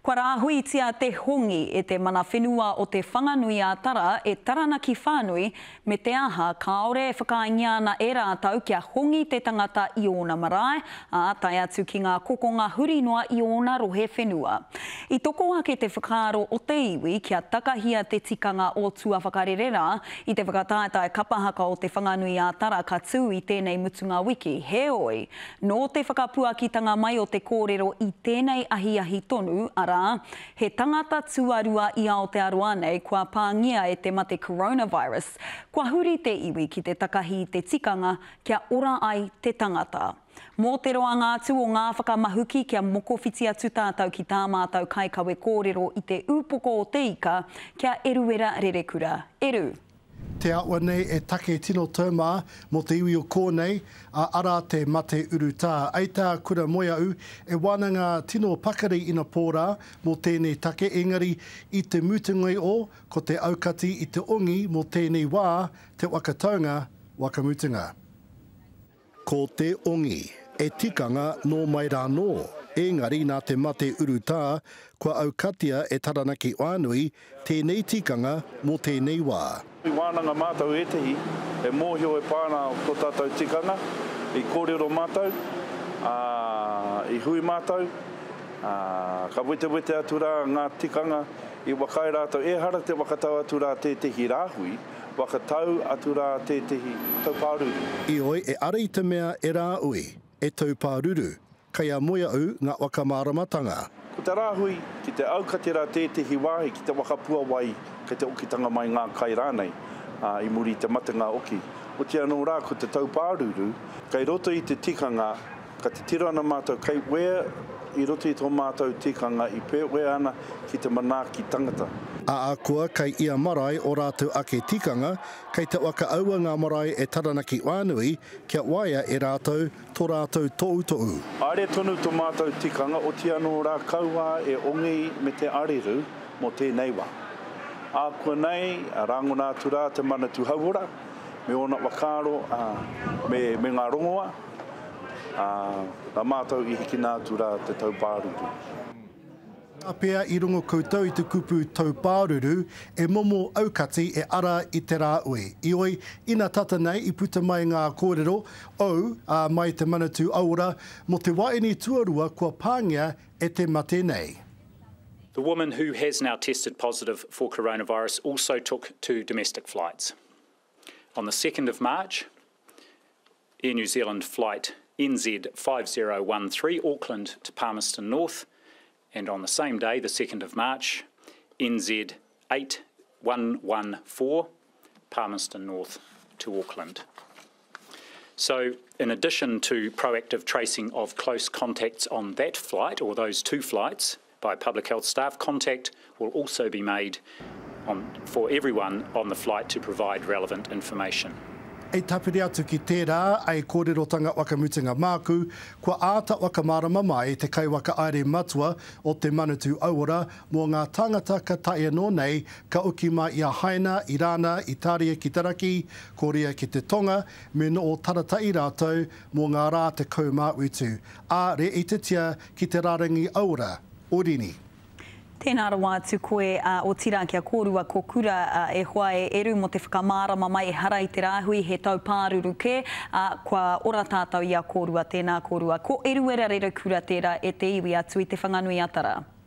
Kua rāhuitia te hongi e te mana whenua o Te Whanganui-a-Tara e Taranaki Whānui me te aha kāore e whakaaengia ana e rātou kia hongi te tangata i ōna marae, ā, tae atu ki ngā kokonga huri noa i ōna rohe whenua. I toko ake te whakaaro o te iwi kia takahia te tikanga o tuawhakarere rā i te whakataetae kapa haka o Te Whanganui-a-Tara ka tū i tēnei mutunga wiki, heoi, Nō te whakapuakitanga mai o te kōrero i tēnei ahiahi tonu, arā, he tangata tuarua i Aotearoa nei kua pāngia e te mate coronavirus, kua huri te iwi ki te takahi i te tikanga kia ora ai te tangata. Mō te roanga atu o ngā whakamahuki kia mokowhiti atu tātou ki tā mātou kaikawe kōrero i te ūpoko o te ika, kia Eruera Rerekura. Eru. Te awa nei e take tino taumā mō te iwi o kōnei, ā, arā te mate urutā. Ei tā Kura Moeaʻu, e wānanga tino pakari inapō rā mō tēnei take, engari i te mutunga o, ko te aukati i te ongi mō tēnei wā, te whakataunga whakamutunga. Ko te ongi, e tikanga nō mai rānō, ēngari nā te mate urutā, kua aukatia e Taranaki Whānui tēnei tikanga mō tēnei wā. I wānanga mātou ētehi e mōhio e pā ana tō tātou tikanga, i kōrero mātou, ā, i hui mātou, ā, ka wetewete atu rā ngā tikanga i whakaae rātou, ehara te whakatau atu rā tētehi rāhui, Whakatau atu rā tētehi taupāruru. Ioi e ara i te mea e rāui, e taupāruru, kei a Moeaʻu nga whakamāramatanga. Ko te rāhui, ki te aukati rā tētehi wāhi, ki te waka puawai, kei te okitanga mai ngā kai rānei, ā, i muri i te matenga oki. Oti anō rā, ko te taupāruru, kei roto i te tikanga Ka titiro ana mātou kei wea i roto i tō mātou tikanga i pēwea ana ki te manaaki tangata. Aakoa kei ia marae o rātou ake tikanga, kei te whakaaua ngā marae e Taranaki Whānui kia waia e rātou to rātou toutou. Haere tonu to mātou tikanga, oti anō rā kauā e ongi me te areru mō tēnei wā. Ākuanei, rāngona atu rā te Manatū Hauora me ōna whakaaro, ā, me, me ngā rongoa. Ā, nā mātou i hikina atu rā te taupāruru. Ka pea i rongo koutou i te kupu taupāruru, e momo aukati e ara i te rāui. Ioi, ina tata nei i puta mai ngā kōrero, ou, ā, mai te Manatū Auora, mō te waeine tuarua kua pāngia e te mate nei. The woman who has now tested positive for coronavirus also took two domestic flights. On the 2nd of March, Air New Zealand flight NZ5013 Auckland to Palmerston North, and on the same day, the 2nd of March, NZ8114 Palmerston North to Auckland. So, in addition to proactive tracing of close contacts on that flight or those two flights by public health staff, contact will also be made on, for everyone on the flight to provide relevant information. I tapiri atu ki tērā, ai kōrerotanga whakamutunga māku, kua āta whakamārama mai te kaiwhakahaere matua o te Manatū Auora mō ngā tāngata ka tae anō nei ka oki mai i a Haina, Irāna, Itāria ki te raki, Korea ki te tonga, me noo tarata'i rātou mō ngā rā 17, ā, rēhitatia ki te rārangi auora o Rini. Tēnā rawa atu koe, ā, otirā kia kōrua ko Kura, ā, e hoa e Eru mō te whakamārama mai ehara i te rāhui he tau pāruru kē, ā, kua ora tātou i a kōrua, tēnā kōrua. Ko Eruera Rerekura tērā e te iwi atu i Te Whanganui-a-Tara.